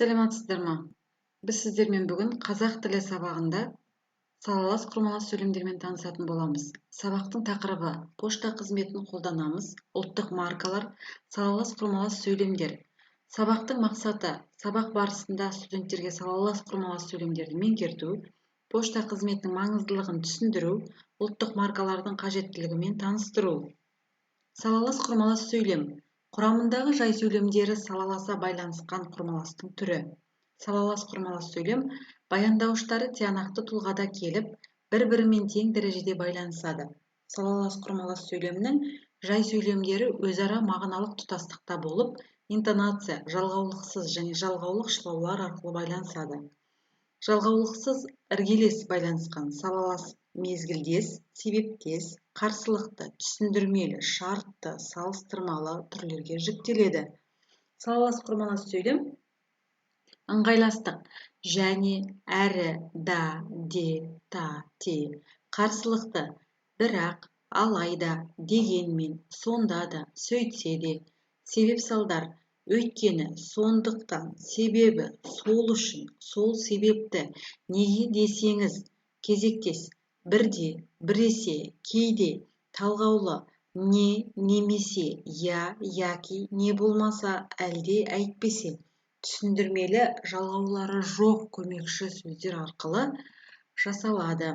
Сәлеметсіздер ме? Біз сіздермен бүгін қазақ тілі сабағында салалас, құрмалас сөйлемдермен танысатын боламыз. Сабақтың тақырыбы: пошта қызметін қолданамыз, ұлттық маркалар, салалас, құрмалас сөйлемдер. Сабақтың мақсаты: сабақ барысында студенттерге салалас, құрмалас сөйлемдерді меңгерту, пошта қызметінің маңыздылығын түсіндіру, ұлттық маркалардың қажеттілігімен таныстыру. Салалас, құрмалас сөйлем – құрамындағы жай сөйлемдері салаласа байланысқан құрмаластың түрі. Салалас, құрмалас сөйлем баяндауыштары тиянақты тұлғада келіп, бір-бірімен тең дәрежеде байланысады. Салалас, құрмалас сөйлемнің жай сөйлемдері өзара мағыналық тұтастықта болып, интонация, жалғаулықсыз және жалғаулық шылаулар арқылы байланысады. Жалғаулықсыз іргелес байланысқан салалас мезгілдес, себептес, қарсылықты, түсіндірмелі, шартты, салыстырмалы түрлерге жіктеледі. Салалас, құрмалас сөйлем ыңғайластық және, әрі, да, де, та, те, қарсылықты бірақ, алайда, дегенмен, сонда да, сөйтсе де, себеп-салдар өйткені, сондықтан, себебі, сол үшін, сол себепті, неге десеңіз, кезектес бірде, біресе, кейде, талғаулы не, немесе, я, яки, не болмаса, әлде, әйтпесе, түсіндірмелі жалғаулары жоқ көмекші сөздер арқылы жасалады.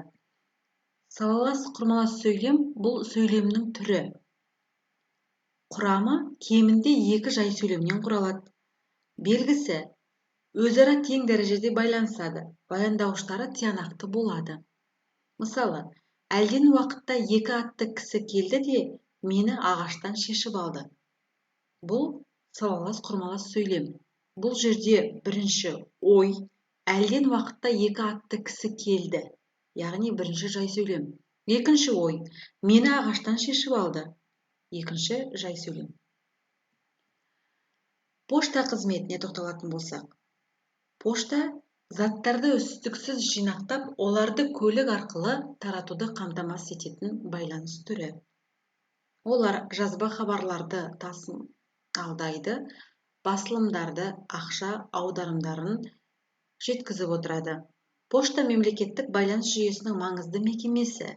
Салалас, құрмалас сөйлем – бұл сөйлемнің түрі. Құрамы кемінде екі жай сөйлемнен құралады. Белгісі: өзара тең дәрежеде байланысады, баяндауыштары тиянақты болады. Мысалы, әлден уақытта екі атты кісі келді де, мені ағаштан шешіп алды. Бұл салалас, құрмалас сөйлем. Бұл жерде бірінші ой: әлден уақытта екі атты кісі келді, яғни бірінші жай сөйлем. Екінші ой: мені ағаштан шешіп алды, екінші жай сөйлем. Пошта қызметіне тоқталатын болсақ, пошта – заттарды үздіксіз жинақтап, оларды көлік арқылы таратуды қамтамасыз ететін байланыс түрі. Олар жазба хабарларды тасымалдайды, басылымдарды, ақша аударымдарын жеткізіп отырады. Пошта – мемлекеттік байланыс жүйесінің маңызды мекемесі.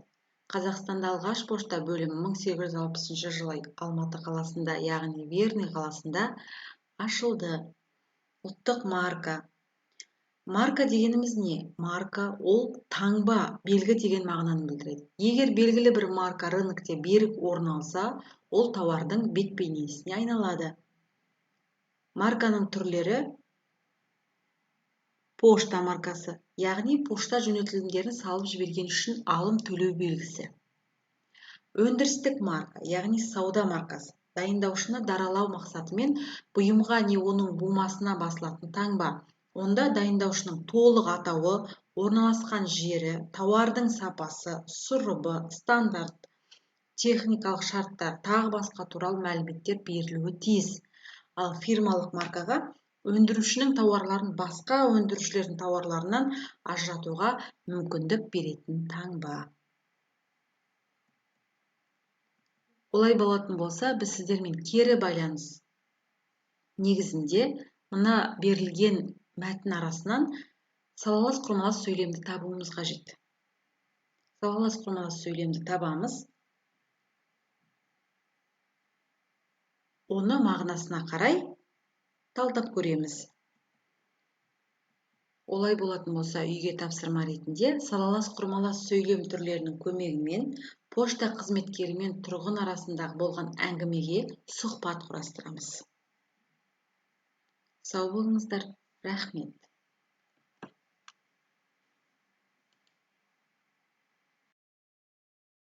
Қазақстанда алғаш пошта бөлімі 1860 жылы Алматы қаласында, яғни Верный қаласында ашылды. Ұлттық марка. Марка дегеніміз не? Марка – ол таңба, белгі деген мағынаны білдіреді. Егер белгілі бір марка рынокте берік орын алса, ол тауардың бет бейнесіне айналады. Марканың түрлері: пошта маркасы, яғни пошта жөнелтілімдерін салып жіберген үшін алым төлеу белгісі. Өндірістік марка, яғни сауда маркасы – дайындаушыны даралау мақсатымен бұйымға не оның бумасына басылатын таңба. Онда дайындаушының толық атауы, орналасқан жері, тауардың сапасы, сұрыбы, стандарт, техникалық шарттар, тағы басқа туралы мәліметтер берілуі тиіс. Ал фирмалық маркаға өндірушінің тауарларын басқа өндірушілердің тауарларынан ажыратуға мүмкіндік беретін таңба. Олай болатын болса, біз сіздермен кері байланыс негізінде мына берілген мәтін арасынан салалас, құрмалас сөйлемді табуымыз қажет. Салалас, құрмалас сөйлемді табамыз. Оны мағынасына қарай талдап көреміз. Олай болатын болса, үйге тапсырма ретінде салалас, құрмалас сөйлем түрлерінің көмегімен пошта қызметкері мен тұрғын арасындағы болған әңгімеге сұхбат құрастырамыз. Сау болыңыздар, рахмет.